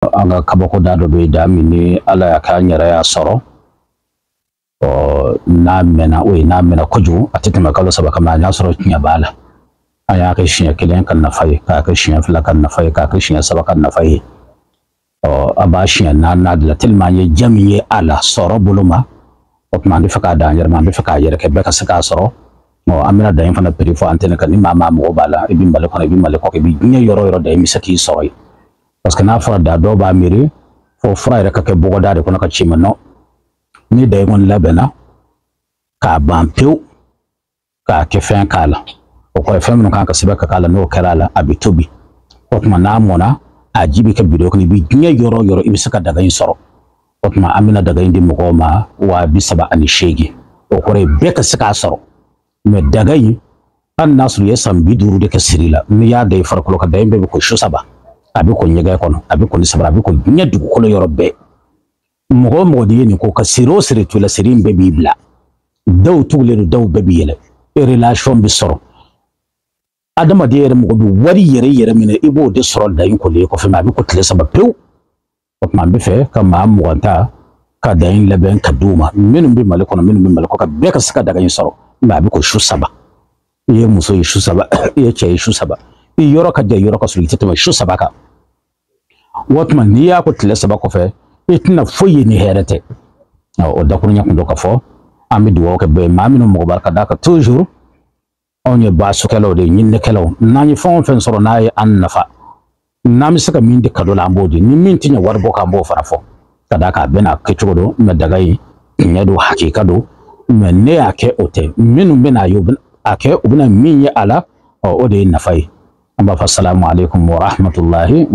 An ka kabako da dɔ bɛ da min ni Ala y'a kɛ an yɛrɛ y'a sɔrɔ. Ɔ, n'a mɛnna, o ye n'a mɛnna kojugu, a tɛ tɛmɛ kalo 3 kan, an y'a sɔrɔ tiɲɛ b'a la. An y'a kɛ siɲɛ 1 ka nafa ye, k'a kɛ siɲɛ 2 ka nafa ye, k'a kɛ siɲɛ 3 ka nafa ye. Ɔ, a b'a siɲɛ 4 de la, tellement an ye diya min ye a la sɔrɔ bolo ma. O tuma an bɛ fɛ k'a dan an yɛrɛ ma, an bɛ fɛ k'a yɛrɛ kɛ bɛɛ ka se k'a sɔrɔ. Ɔ, an bɛna da in fana prix fɔ antenne kan. Ni maa maa mago b'a la, i bɛ Mali kɔnɔ, i bɛ Mali kɔ, i bɛ diɲɛ yɔrɔ o yɔrɔ, da in bɛ se k'i sɔrɔ yen. Parce que n'a fɔra da, dɔw b'a miiri fo fura yɛrɛ ka kɛ bɔgɔda de kɔnɔ ka ci ma. Nɔ ni da in kɔni labɛnna k'a ban pewu, k'a kɛ fɛn k'a la, o kɔrɔ fɛn minnu kan ka sɛbɛn ka k'a la, n'o kɛra a la, a bɛ tobi. O tuma n'a mɔnna, a ji bɛ kɛ bidon kɔnɔ, i bɛ diɲɛ yɔrɔ o yɔrɔ, i bɛ se ka daga in sɔrɔ. O tuma an bɛna daga in di mɔgɔw ma 38,000. O kɔrɔ ye bɛɛ ka se k'a sɔrɔ. Mɛ daga in, hali n'a sɔrɔ i ye san 50 de kɛ siri la, n'i y'a da i farikolo kan, daga in bɛɛ bɛ ko su 3, a bɛ ko ɲɛgɛn kɔnɔ, a bɛ ko ni sabara, a bɛ ko diɲɛ dugukolo yɔrɔ bɛɛ. Mɔgɔ o mɔgɔ de ye nin ko ka siri o siri to la, siri in bɛɛ b'i bila. Daw tugulen don, daw bɛɛ b'i yɛlɛ, relation bɛ sɔrɔ. Adamaden yɛrɛ mɔgɔ bɛ wari yɛrɛ yɛrɛ minɛ, i b'o de sɔrɔ da in kolen kɔfɛ, mɛ a bɛ ko tile 3 pewu. O tuma an bɛ fɛ ka maa 20 ta ka da in labɛn ka d'u ma, minnu bɛ Mali kɔnɔ, minnu bɛ Mali kɔ kan, bɛɛ ka se ka daga in sɔrɔ. Mɛ a bɛ ko su 3. I ye muso ye su 3, i ye cɛ ye su 3, i yɔrɔ ka jan, yɔrɔ ka surun, i tɛ tɛmɛ su 3 kan. O tuma n'i y'a ko tile 3 kɔfɛ, i tɛna foyi ye ni hɛrɛ tɛ. O dakuruɲɛ kun don ka fɔ. An bɛ dugawu kɛ bɛɛ ye, maa minnu mɔgɔ b'a ka d'a kan toujours anw ye baasukɛlaw de ye, ɲininikɛlaw. N'an ye fɛn o fɛn sɔrɔ n'a ye an nafa, n'an bɛ se ka min di cadeau la, an b'o di. Ni min tɛ ɲɛ wari bɔ k'an b'o fana fɔ, ka d'a kan a bɛna kɛ cogo don. Mɛ daga in tiɲɛ don, hakika don, mɛ ne y'a kɛ o tɛ. Minnu bɛna ye, u bɛna a kɛ, u bɛna min ye a la, ɔ, o de ye nafa ye. An b'a fɔ salamu aleykum wa rahmatulahi.